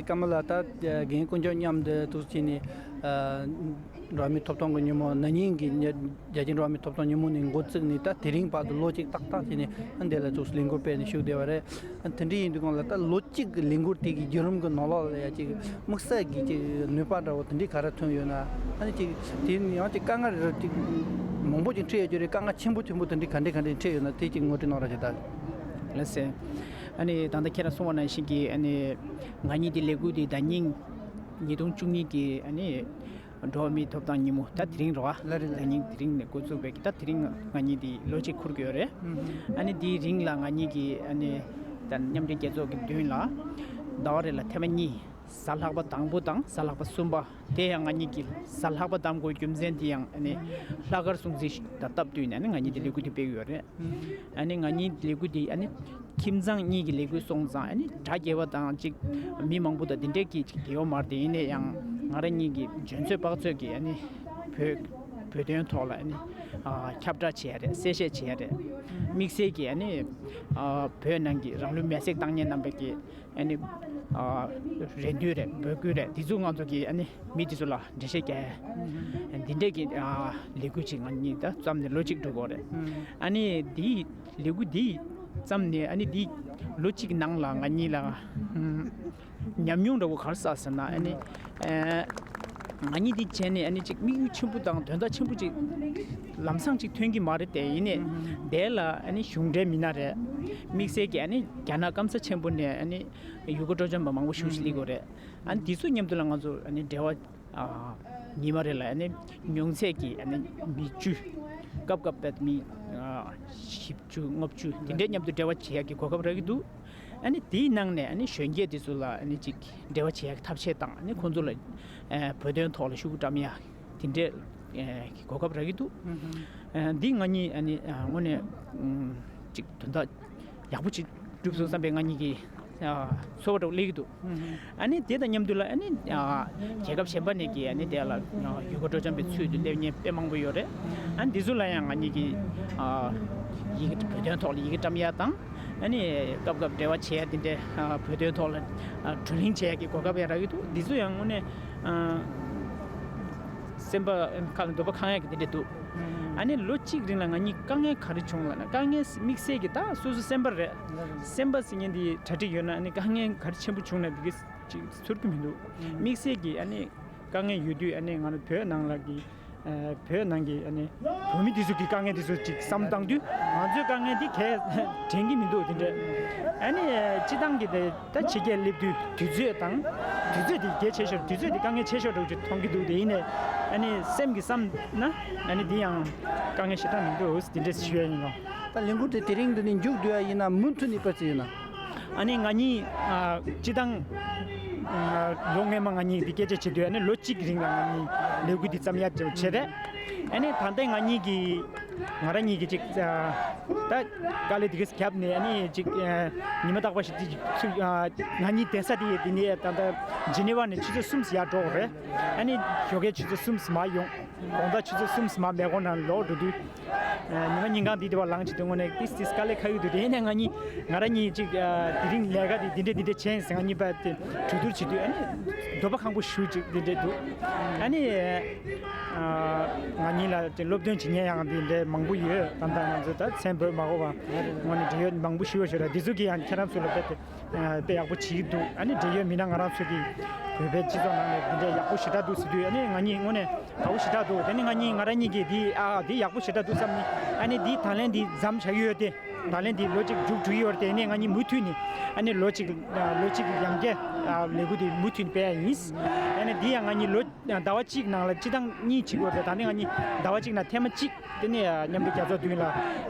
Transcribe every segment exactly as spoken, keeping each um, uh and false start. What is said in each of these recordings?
ཀ་མ་ལ་ད་རྒན་དཀོན་མཆོག་མཉམ་དུ་འདུག་བྱས་ནས། འགྲོ་བ་མིའི་ཐོབ་ཐང་གི་ཉིན་མོ་ན་ནིང་གི་རྒྱལ་སྤྱིའི་འགྲོ་བ་མིའི་ཐོབ་ཐང་ཉིན་མོ་ནས་འགོ་བཙུགས་ནས་ད་དེ་རིང་བར་དུ་ལོ་གཅིག་ཏག་ཏག་བྱས་ནས་འདི་ལ་ཚུགས་ལས་འགུལ་སྤེལ་ནས་བཞུགས་བསྡད་པ་རེད། དེ་འདྲ་ཡིན་དུས་སྒང་ལ་ད་ལོ་གཅིག་གི་ལས་འགུལ་དེ་གི་བརྒྱུད་རིམ་གྱི་ནང་ལོགས་ལ་ཡ་ཅིག་དམིགས་བསལ་གྱི་ཅིག་ནུས་པ་འདྲ་བོ་དེ་འདྲའི་ག་རེ་ཐོན་ཡོད་ན། ཨ་ནི་ཅིག་དེ་ཡང་ཅིག་དཀའ་ངལ་རེ་ཅིག་མང་པོ་ཅིག་འཕྲད་ཡོད་ཀྱི་རེད། དཀའ་ངལ་ཆེན་པོ་ཆེན་པོ་དེ་འདྲའི་ག་འདྲ་ག་འདྲ་འཕྲད་ཡོད་ན་དེ་ཅིག་ངོ་སྤྲོད་གནང་རོགས་བྱེད་དང་། ལགས་སེ། ཨ་ནི་ད་ལྟ་ཁྱེད་རང་གསུངས་པ་ནང་བཞིན་གྱི་ཨ་ནི་ང་གཉིས་དེ་ལས་འགུལ་དེ་ཟླ་ཉིན་ཉིས་སྟོང་བཅུ་གཉིས་ཀྱི་ཨ་ནི་འགྲོ་བ་མིའི་ཐོབ་ཐང་ཉིན་མོ་ད་དེ་རིང་རེད་བ། ལ་རེད་ལ། ཟླ་ཉིན་དེ་རིང་ནས་འགོ་བཙུགས་པའི་ད་དེ་རིང་ང་གཉིས་དེ་ལོ་གཅིག་འཁོར་གྱི་ཡོད་རེད། ཨ་ནི་དེའི་རིང་ལ་ང་གཉིས་ཀྱི་ཨ་ནི་ད་མཉམ་འབྲེལ་རྒྱལ་ཚོགས་ཀྱི་མདུན་ལ་ཟླ་བ་རེ་ལ་ཐེངས་མ་གཉིས། གཟའ་ལྷག་པ་དང་པོ་དང་གཟའ་ལྷག་པ་གསུམ་པ། དེ་ཡང་ང་གཉིས་ཀྱིས་གཟའ་ལྷག་པ་བདམས་དགོས་རྒྱུ་མཚན་དེ་ཡང་ཨ་ནི་ལྷག་དཀར་སྲུང་བརྩི་དང་སྟབས་བསྟུན་ནས་ཨ་ནི་ང་གཉིས་ཀྱིས་ལས་འགུལ་དེ་སྤེལ་གྱི་ཡོད་རེད། ཨ་ནི་ང་གཉིས་ལས་འགུལ་དེ་ཨ་ནི་ཁྱིམ་ཚང་གཉིས་ཀྱི་ལས་འགུལ་སོང་ཙང་ཨ་ནི་གྲ་རྒྱས་པ་དང་གཅིག་མི་མང་པོ་དང་དེ་འདྲས་ཀྱི་ཅིག་དེ་ཡོད་མ་རེད། དེ་ཡིན་ནའི་ཡང་ང་རང་གཉིས་ཀྱིས་འཇོན་ཚོད་དཔག་ཚོད་ཀྱིས་ཨ་ནི་བོད་བོད་དོན་ཐོག་ལ་ཨ་ནི་ཨ་ཁྱབ་བསྒྲགས་བྱེད་ཡ་རེད། གསལ་བཤད་བྱེད་ཡ་རེད། དམིགས་བསལ་གྱིས་ཨ་ནི་ཨ་བོད་ནང་གི་རང་ལུས་མེར་སྲེག་བཏང་མཁན་རྣམ་པ་གི་ཨ་ནི་ཨ་རེ་འདུན་རེད། འབོད་སྐུལ་རེད། དེ་ཚོ་ང་ཚོ་གིས་ཨ་ནི་མི་དེ་ཚོ་ལ་འགྲེལ་བཤད་རྒྱག་ཡ། འདི་འདྲས་ཀྱི་ཨ་ལས་འགུལ་ཅིག་ང་གཉིས་ད་བརྩམས་ནས་ལོ་གཅིག་འགྲོ་གི་ཡོད་རེད། ཨ་ནི་དེའི་ལས་འགུལ་འདི་བརྩམས་ནས་ཨ་ནི་དེའི་ལོ་གཅིག་ནང་ལ་ང་གཉིས་ལ་ཨམ་ཉམས་མྱོང་འདྲ་བོ་ག་རེ་བསགས་ཟེར་ན། ཨ་ནི་ཨ་ང་གཉིས་འདི་བྱས་ནས་ཨ་ནི་ཅིག་དམིགས་ཡུལ་ཆེན་པོ་དང་དོན་དག་ཆེན་པོ་ཅིག་ལམ་སང་ཅིག་ཐོན་གྱི་མ་རེད་དེ། ཡིན་ནའི་དེ་ལ་ཨ་ནི་གཞུང་འབྲེལ་མི་སྣ་རེད། དམིགས་བསལ་གྱི་ཨ་ནི་རྒྱ་ནག་སྐམ་ས་ཆེན་པོ་ནས་ཨ་ནི་ཡུལ་སྐོར་སྤྲོ་འཆམ་པ་མང་པོ་ཞེ་པོ་ཅིག་སླེབས་ཀྱི་ཡོད་རེད། ཨ་ནི་དེ་ཚོ་མཉམ་དུ་ལ་ང་ཚོ་ཨ་ནི་འབྲེལ་བ་ཨ་ཉི་མ་རེ་ལ་ཨ་ནི་ཉུང་ཚད་ཀྱི་ཨ་ནི་མི་བཅུ། སྐབས་སྐབས་དཔེ་མི་ཨ་བཞི་བཅུ་ལྔ་བཅུ་དེ་འདྲའི་མཉམ་དུ་འབྲེལ་བ་བྱེད་ཡག་གི་གོ་སྐབས་རག་གི་འདུག་ཨ་ནི་དེའི་ནང་ནས་ཨ་ནི་གཞོན་སྐྱེས་དེ་ཚོ་ལ་ཨ་ནི་ཅིག་འབྲེལ་བ་བྱེད་ཡག་གི་ཐབས་ཤེས་དང་། ཨ་ནི་ཁོང་ཚོ་ལ་ཨ་བོད་དོན་ཐོག་ལ་ཤུགས་བཀྲམ་ཡག་དེ་འདྲའི་ཨ་གི་གོ་སྐབས་རག་གི་འདུག་ཨ་འདི་ང་གཉིས་ཨ་ནི་ཨ་དངོས་གནས་ཨ་ཅིག་དོན་དག་ཡག་པོ་ཅིག་སྒྲུབ་སོང་བསམ་པའི་ང་གཉིས་ཀྱི་ཨ་ཚོར་བ་འདྲ་བོ་སླེབས་ཀྱི་འདུག་ཨ་ནི་དེ་དང་མཉམ་དུ་ལ་ཨ་ནི་ཨ་རྒྱལ་ཁབ་གཞན་པ་ནས་ཀྱི་ཨ་ནི་དེ་ལ་ཨ་ཡུལ་སྐོར་སྤྲོ་འཆམ་པའི་ཚུལ་དུ་སླེབས་མཁན་དཔེ་མང་པོ་ཡོད་རེད། ཨ་ནི་འདི་ཚོ་ལ་ཡང་ང་གཉིས་ཀྱིས་ཨ་ཡི་གེ་བོད་དོན་ཐོག་ལ་ཡི་གེ་བཀྲམ་ཡ་དང་། ཨ་ནི་སྐབས་སྐབས་འབྲེལ་བ་བྱེད་ཡ་དེ་འདྲའི་ཨ་བོད་དོན་ཐོག་ལ་ཨ་བགྲོ་གླེང་བྱེད་ཡ་གི་གོ་སྐབས་ཡང་རག་གི་འདུག་འདི་ཚོ་ཡང་དངོས་གནས་ཨ་སེམས་པ་ཁ་ལ་འདོད་པ་ཁེངས་ཡ་གི་དེ་འདྲ་འདུག་ཨ་ནི་ལོ་གཅིག་རིང་ལ་ང་གཉིས་དཀའ་ངལ་ག་རེ་བྱུང་ལབ་ན། དཀའ་ངལ་དམིགས་བསལ་གྱི་ད་སོ་སོ་སེམས་པ་རེད། སེམས་པ་ཟེར་མཁན་འདི་གྲ་སྒྲིག་ཡོད་ན་ཨ་ནི་དཀའ་ངལ་ག་རེ་ཆེན་པོ་བྱུང་ན་འདི་གི་ཅིག་ཚོར་གྱི་མི་འདུག་དམིགས་བསལ་གྱི་ཨ་ནི་དཀའ་ངལ་ཡོད་དུས་ཨ་ནི་ང་རང་བོད་ནང་ལ་གི་ཨ་བོད་ནང་གི་ཨ་ནི་བོད་མི་དེ་ཚོ་གི་དཀའ་ངལ་དེ་ཚོ་ཅིག་བསམ་བཏང་དུས་ང་ཚོའི་དཀའ་ངལ་འདི་གས་དྲན་གྱི་མི་འདུག་དེ་འདྲ། ཨ་ནི་སྤྱི་བཏང་གི་དེ་ད་ཕྱི་རྒྱལ་སླེབས་དུས་དུས་ཚོད་དང་། དུས་ཚོད་དེ་གལ་ཆེ་ཤོས། དུས་ཚོད་དེ་དཀའ་ངལ་ཆེ་ཤོས་འདྲ་བོ་ཅིག་མཐོང་གི་འདུག་དེ་ཡིན་ནའི་ཨ་ནི་སེམས་ཀྱིས་བསམ་ན་ཨ་ནི་འདི་ཡང་དཀའ་ངལ་ཞེ་དྲག་མི་འདུག་དེ་འདྲ་ཞུ་ཡ་ཡིན་ནོ། ད་ལས་འགུལ་དེ་དེ་རིང་འདི་ནས་མཇུག་བསྡུ་ཡ་ཡིན་ན་མུ་མཐུད་ནས་སྤེལ་རྩིས་ཡོད་ན། ཨ་ནི་ང་གཉིས་ཨ་སྤྱི་བཏང་ཨ་ལོ་སྔོན་མ་ང་གཉིས་འདི་སྐད་ཆ་བྱེད་དུས་ཨ་ནི་ལོ་གཅིག་གི་རིང་ལ་ང་གཉིས་ལས་འགུལ་འདི་བརྩམས་ཡ་བྱེད་རེད། ཨ་ནི་ད་ལྟའི་ང་གཉིས་ཀྱི་ང་རང་གཉིས་ཀྱི་ཅིག་ཨ་ད་དཀའ་ལས་འདི་གས་བརྒྱབ་ནས་ཨ་ནི་ཅིག་ཨ་ཉི་མ་རྟག་པ་ཞིག་ཅིག་ཚུགས། ཨ་ང་གཉིས་བསྡད་ས་དེ་དེ་ནས་ད་ལྟ་ཇི་ནི་ཝ་ནས་ཆུ་ཚོད་གསུམ་ཙམ་ཡར་འགྲོ་དགོས་རེད། ཨ་ནི་ཞོགས་ཀའི་ཆུ་ཚོད་གསུམ་ཙམ་མར་ཡོང་། དགོང་དག་ཆུ་ཚོད་གསུམ་ཙམ་མར་མེ་འཁོར་ནང་ལོག་འགྲོ་དུས། ཨ་ཉི་མ་ཉིན་གང་འདི་དེ་བ་ལངས་བྱེད་དུས་དངོས་གནས་ཏིས་ཏིས་དཀའ་ལས་ཁག་གི་འདུག་དེ་ནས་ང་གཉིས་ང་རང་གཉིས་ཅིག་ཨ་དེ་རིང་ལས་ཀ་དེ་འདི་འདྲས་འདི་འདྲས་བྱས་ཟེར་ང་གཉིས་པ་དེ་གྲོས་བསྡུར་བྱེད་དུས་ཨ་ནི་འདོད་པ་ཁེངས་པོ་ཞེ་པོ་ཅིག་འདི་འདྲས་འདུག་ཨ་ནི་ཨ་ང་གཉིས་ལ་དེ་སློབ་སྟོན་བྱེད་མཁན་ཡང་འདི་འདྲས་མང་པོ་ཡོད། ད་ལྟ་ང་ཚོ་ད་མཚན་འབོད་མ་དགོས་པ་དངོས་གནས་འབྲེལ་ཡོད་མང་པོ་ཞེ་པོ་ཞིག་རེད། འདི་ཚོ་གིས་ཡང་ཁྱེད་རང་ཚོ་ལ་དཔེ་དེ་ཨ་དཔེ་ཡག་པོ་བྱེད་ཀྱི་འདུག་ཨ་ནི་འབྲེལ་ཡོད་མི་སྣ་ང་རང་ཚོ་གི་བོད་པའི་སྤྱི་ཚོགས་ནང་ནས་འདི་འདྲའི་ཡག་པོ་ཞེ་དྲག་འདུག་ཟེར་དུས་ཨ་ནི་ང་གཉིས་དངོས་གནས་དགའ་པོ་ཞེ་དྲག་འདུག་དེ་ནི་ང་གཉིས་ང་རང་གཉིས་ཀྱིས་འདི་ཨ་འདི་ཡག་པོ་ཞེ་དྲག་འདུག་བསམ་ནས་ཨ་ནི་འདི་ད་ལན་འདི་མཚམས་བཞག་གི་ཡོད་དེ། ད་ལན་འདི་ལོ་གཅིག་མཇུག་གྲུབ་ཡོད་དེ་ནས་ང་གཉིས་མུ་མཐུད་ནས་ཨ་ནི་ལོ་གཅིག་ལོ་གཅིག་ཡང་བསྐྱར་ལས་འགུལ་འདི་མུ་མཐུད་ནས་སྤེལ་ཡ་ཡིན། ཨ་ནི་འདི་ཡང་ང་གཉིས་ལོ་ཟླ་བ་གཅིག་ནང་ལ་སྤྱི་བཏང་གཉིས་བྱེད་དགོས་རེད། ད་ནི་ང་གཉིས་ཟླ་བ་གཅིག་ནང་ཐེངས་མ་གཅིག་དེ་ནས་མཉམ་དུ་རྒྱལ་ཚོགས་མདུན་ལ་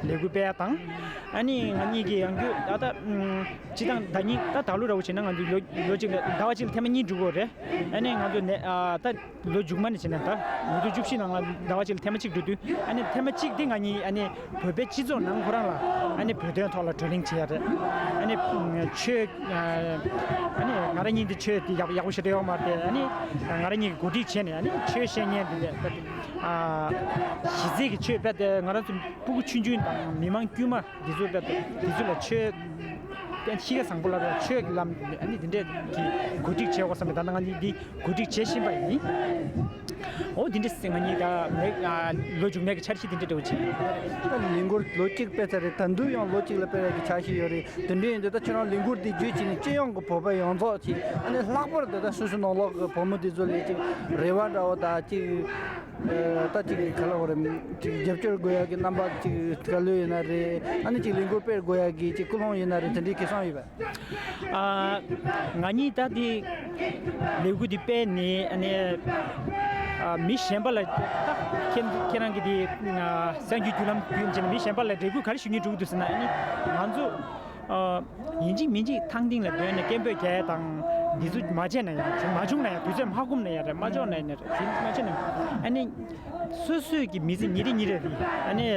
ལས་འགུལ་སྤེལ་ཡ་དང་། ཨ་ནི་ང་གཉིས་ཀྱི་ཡང་རྒྱུ་ད་ལྟ་སྤྱི་བཏང་ཟླ་གཉིས་ད་ད་ལོ་ར་བོ་བྱས་ན་ང་ཚོ་ལོ་ལོ་གཅིག་ལ་ཟླ་བ་གཅིག་ལ་ཐེངས་མ་གཉིས་འགྲོ་གི་ཡོད་རེད། ཨ་ནི་ང་ཚོ་ནས་ཨ་ད་ལོ་མཇུག་མ་ནས་བྱས་ན་ད་ཉིས་སྟོང་བཅུ་བཞི་ནང་ལ་ཟླ་བ་གཅིག་ལ་ཐེངས་མ་གཅིག་འགྲོ་དུས་ཨ་ནི་ཐེངས་མ་གཅིག་དེ་ང་གཉིས་ཨ་ནི་བོད་པའི་སྤྱི་ཚོགས་ནང་ཁོ་རང་ལ་ཨ་ནི་བོད་དོན་ཐོག་ལ་བགྲོ་གླེང་བྱེད་ཡ་རེད། ཨ་ནི་ཆོས་ཨ་ནི་ང་རང་གཉིས་འདི་ཆོས་དེ་ཡག་ཡག་པོ་ཞེ་དྲག་ཡོད་མ་རེད། ཨ་ནི་ང་རང་གཉིས་ཀྱིས་གོ་སྒྲིག་བྱས་ནས་ཨ་ནི་ཆོས་བཤད་མཁན་འདི་འདྲ་ཨ་གཞི་རྩའི་གི་ཆོས་དཔེ་དེ་ང་རང་ཚོ་སྤུ་གུ་ཆུང་ཆུང་དང་མི་མང་དཀྱུས་མ་འདི་ཚོ་དཔེ་དེ་འདི་ཚོ་ལ་ཆོས་ གཤིས་ཀ་བཟང་པོ་ལ་ཆོས་ཀྱི་ལམ་ཨ་ནི་འདི་འདྲས་ཀྱི་གོ་སྒྲིག་བྱེད་དགོས་བསམ་པའི་ད་ལྟ་ང་གཉིས་འདི་གོ་སྒྲིག་བྱེད་བཞིན་པ་ཡིན། འོ་འདི་འདྲས་ང་གཉིས་ད་ལོ་མཇུག་མའི་གི་འཆར་གཞི་འདི་འདྲས་འདྲ་བོ་བྱེད། ད་ལས་འགུལ་ལོ་གཅིག་སྤེལ་ཚར་རེད། ད་དུང་ཡང་ལོ་གཅིག་ལ་སྤེལ་ཡག་གི་འཆར་གཞི་ཡོད་རེད། དེ་འདྲ་ཡིན་དུས་ད་ཁྱེད་རང་ལས་འགུལ་འདི་བརྒྱུད་བྱས་ནས་སྤྱི་ཡོངས་ཀྱི་བོད་པ་ཡོངས་རྫོགས་ཀྱི་ཨ་ནི་ལྷག་པར་དུ་ད་སོ་སོའི་ནང་ལོགས་ཀྱི་བོད་མི་འདི་ཚོ་ལ་ཅིག་རེ་བ་འདྲ་བོ་དང་ཅིག་ད་ཅིག་ག་ལ་བ་རེད། ཅིག་རྒྱབ་སྐྱོར་དགོས་ཡག་གི་རྣམ་པ་ཅིག་ག་ལོས་ཡིན་ན་རེད། ཨ་ནི་ཅིག་ལས་འགུལ་སྤེལ་དགོས་ཡག་གི་ཅིག་ཀུན་སློང་ཡིན་ན་རེད། དེ་འདྲའི་གི་བསམ་ཡོད་པས། ཨ། ང་གཉིས་ད་དེ་ལས་འགུལ་དེ་སྤེལ་ནས་ཨ་ནི་ཨ། མི་གཞན་པ་ལ་ད་ཁྱེད་ཁྱེད་རང་གི་དེ་ཨ། གསར་འགྱུར་བརྒྱུད་ལམ་བརྒྱུད་བྱས་ནས་མི་གཞན་པ་ལ་རེ་སྐུལ་ག་རེ་ཞུ་སྙིང་བྲོ་གི་འདུག་ཟེར་ན། ཨ་ནི་ང་ཚོ་ཨ། ཡིན་གཅིག་མིན་གཅིག་ཐང་སྟེང་ལ་སྡོད་ནས་སྐད་འབོད་རྒྱག་ཡ་དང་འདི་ཚོ་མ་བྱས་ན་ཡང་བྱུང་མ་བྱུང་ན་ཡང་དུས་ཚོད་མ་འགོར་ན་ཡང་རེད། མ་འགོར་ན་ཡང་རེད། དེ་མ་བྱས་ན་ཨ་ནི། སོ་སོས་ཀྱི་མི་ཚེ་ཉིན་རེ་ཉིན་རེ་རེད། ཨ་ནི་ཨ།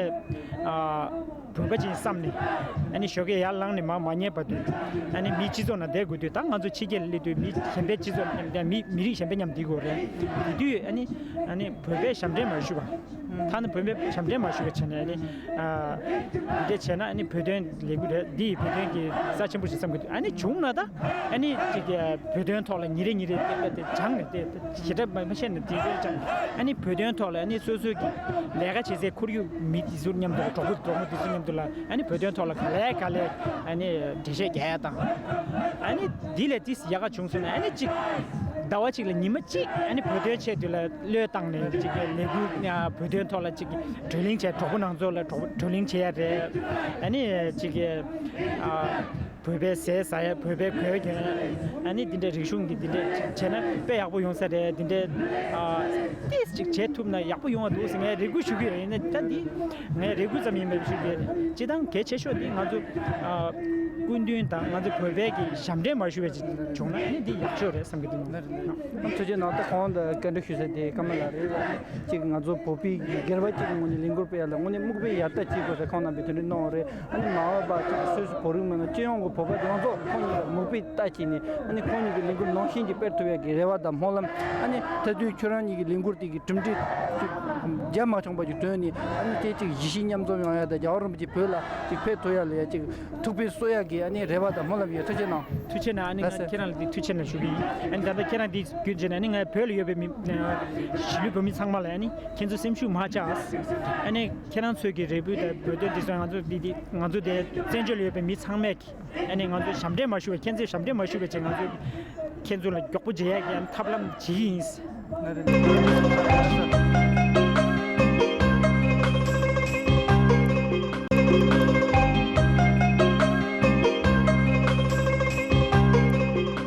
བོད་པ་ཅིག་བསམ་ནས་ཨ་ནི་ཞོགས་ཀས་ཡར་ལངས་ནས་མར་མ་ཉལ་བར་དུ་ཨ་ནི་མིའི་སྤྱི་ཚོགས་ནང་བསྡད་དགོས་དུས། ད་ང་ཚོ་ཕྱི་རྒྱལ་སླེབས་དུས་མི་གཞན་པའི་སྤྱི་ཚོགས་མཉམ་བསྡད། མི་མི་རིགས་གཞན་པ་མཉམ་བསྡད་དགོས་རེད། དེ་དུས་ཨ་ནི་ཨ་ནི་བོད་པའི་ཞབས་འདྲེན་མ་ཞུས་པ། ད་ནི་བོད་པའི་ཞབས་འདྲེན་མ་ཞུས་པ་བྱས་ནས་ཨ་ནི་ཨ། འདི་འདྲ་བྱས་ན་ཨ་ནི་བོད་དོན་ལས་འགུལ་རེད། འདི་ཡིས་བོད་དོན་གྱི་རྩ་ཆེན་པོ་ཞིག་བསམ་གྱི་འདུག་ཨ་ནི་བྱུང་ན་ད། ཨ་ནི་ཅིག་གི་བོད་དོན་ཐོག་ལ་ཉིན་རེ་ཉིན་རེ་དེ་སྦྱངས་ནས་དེ་ཞེ་དྲག་མ་བཤད་ན་དེ་འདྲ་སྦྱངས། ཨ་ནི་བོད་དོན་ཐོག་ལ་ཨ་ནི་སོ་སོའི་གི་ལས་ཀ་བྱེད་སའི་ཁོར་ཡུག་མི་དེ་ཚོ་མཉམ་དུ་གྲོགས་པོ་གྲོགས་མོ་དེ་ཚོ་མཉམ་དུ་ལ་ཨ་ནི་བོད་དོན་ཐོག་ལ་ག་ལས་ག་ལས་ཨ་ནི་འགྲེལ་བཤད་རྒྱག་ཡ་དང་། ཨ་ནི་དེ་ལས་ཏིས་ཡག་ག་བྱུང་སོང་ན་ཨ་ནི་ཅིག་ཟླ་བ་གཅིག་ལ་ཉི་མ་གཅིག་ཨ་ནི་བོད་དོན་ཆེད་དུ་ལ་བློས་བཏང་ནས་ཅིག་གི་ལས་འགུལ་བོད་དོན་ཐོག་ལ་ཅིག་བགྲོ་གླེང་བྱས། གྲོགས་པོ་ནང་ཚོ་ལ་གྲོགས་པོ་བགྲོ་གླེང་བྱེད་ཡ་རེད། ཨ་ནི་ཅིག་གི་ཨ། བོད་པའི་ཟས་ཟ་ཡ། བོད་པའི་གོས་གྱོན་ཡ། ཨ་ནི་འདི་འདྲའི་རིག་གཞུང་གི་འདི་འདྲ་བྱས་ན་དཔེ་ཡག་པོ་ཡོང་ས་རེད། འདི་འདྲའི་ཨ། ཏིས་ཅིག་བྱེད་ཐུབ་ན་ཡག་པོ་ཡོང་བ་འདུག་ཟེར་ངས་རེ་སྐུལ་ཞུ་གི་ཡོད། ཡིན་ན་ད་འདི་ངས་རེ་སྐུལ་ཙམ་ཡིན་པའི་ཞུ་གི་ཡོད། སྤྱི་བཏང་གལ་ཆེ་ཤོས་འདི་ང་ཚོ་ཨ། སྐུ་མདུན་དང་ང་ཚོ་བོད་པའི་གི་ཞབས་འདྲེན་མ་ཞུ་བའི་ཅིག་བྱུང་ན་ཨ་ནི་འདི་ཡག་ཤོས་རེད་བསམ་གི་འདུག་ཐུགས་རྗེ་གནང་། ད་གོང་དུ་བཀའ་འདྲི་ཞུ་ས་དེ་ཀརྨ་ལགས་རེད། ཅིག་ང་ཚོ་བོད་པའི་སྒེར་པ་གཅིག་གི་ངོས་ནས་ལས་འགུལ་སྤེལ་ཡ་ལ་དངོས་གནས་མིག་དཔེ་ཡར་ལྟ་བྱེད་དགོས་ཟེར་ཁོང་རྣམ་པས་དེ་འདྲ་གནང་བ་རེད། ཨ་ནི་མ་འོངས་པ་ཅིག་སོ་སོ་བོད་རིགས་མིན་ན་སྤྱི་ཡོངས་ཀྱི་བོད་པ་ཡོངས་རྫོགས་ཁོང་གཉིས་ལ་མིག་དཔེ་ལྟ་བྱས་ནས་ཨ་ནི་ཁོང་གཉིས་ཀྱི་ལས་འགུལ་ནང་བཞིན་གྱི་སྤེལ་ཐུབ་ཡ་གི་རེ་བ་དང་སྨོན་ལམ། ཨ་ནི་ད་དུང་ཁྱོད་རང་གཉིས་ཀྱི་ལས་འགུལ་དེ་གི་གྲུབ་འབྲས་ཅིག་རྒྱ་མ་ཆུང་བ་ཅིག་བཏོན་ནས་ཨ་ནི་དེ་ཅིག་གཞིས་བྱེས་མཉམ་འཛོམས་ཡོང་ཡ་དང་རྒྱལ་བ་རིན་པོ་ཆེ་བོད་ལ་ཅིག་ཕེབས་ཐུབ་ཡ་ལ་ཡ་ཅིག་ཐུགས་ཕན་གསོས་ཡ་གི་ཨ་ནི་རེ་བ་དང་སྨོན་ལམ་ཡོད། ཐུགས་རྗེ་གནང་། ཐུགས་རྗེ་གནང་། ཨ་ནི་ལགས་སོ། ང་ཁྱེད་རང་ལ་འདི་ཐུགས་རྗེ་གནང་ཞུ་གི་ཡིན། ཨ་ནི་ད་ལྟ་ཁྱེད་རང་འདི་བརྒྱུད་བྱས་ནས་ཨ་ནི་ང་བོད་ལ་ཡོད་པའི་མི་གཞིས་ལུས་བོད་མི་ཚང་མ་ལ་ཨ་ནི་ཁྱེད་ཚོ་སེམས་ཤུགས་མ་ཆག་ཨ་ནི་ཁྱེད་རང་ཚོས་ཀྱི་རེ་སྐུལ་དང་བོད་དོན་འདི་ཚོ་ང་ཚོ་འདི་འདི་ང་ཚོ་དེ་བཙན་བྱོལ་ལ་ཡོད་པའི་མི་ཚང་མས་ཀྱི་ཨ་ནི་ང་ཚོ་ཞབས་འདྲེན་མ་ཞུ་བའི་ཁྱེད་ཚོས་ཞབས་འདྲེན་མ་ཞུ་བའི་ཆེད་ང་ཚོས་ཁྱེད་ཚོ་ལ་མགྱོགས་པོ་མཇལ་ཡག་གི་ཨ་ནི་ཐབས་ལམ་བྱེད་ཀྱི་ཡིན།